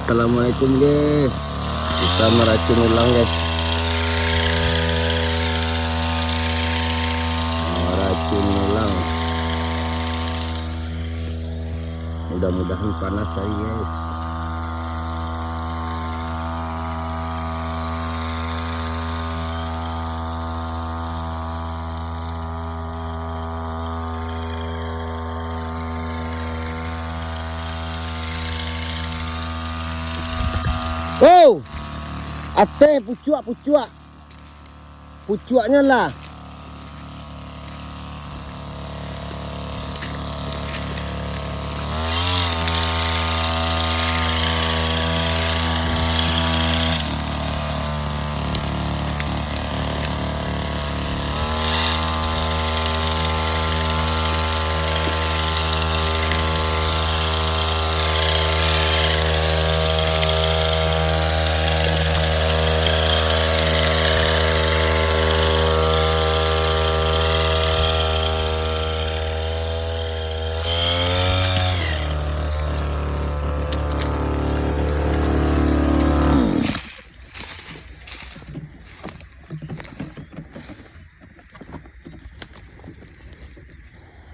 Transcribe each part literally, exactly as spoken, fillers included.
Assalamualaikum, guys. Kita meracun ulang, guys. Meracun ulang. Mudah-mudahan panas hari, guys. Oh! Ateh pucuak-pucuak. Pucuaknyo lah.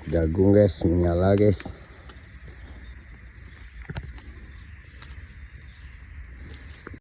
Jagung, guys, menyala, guys.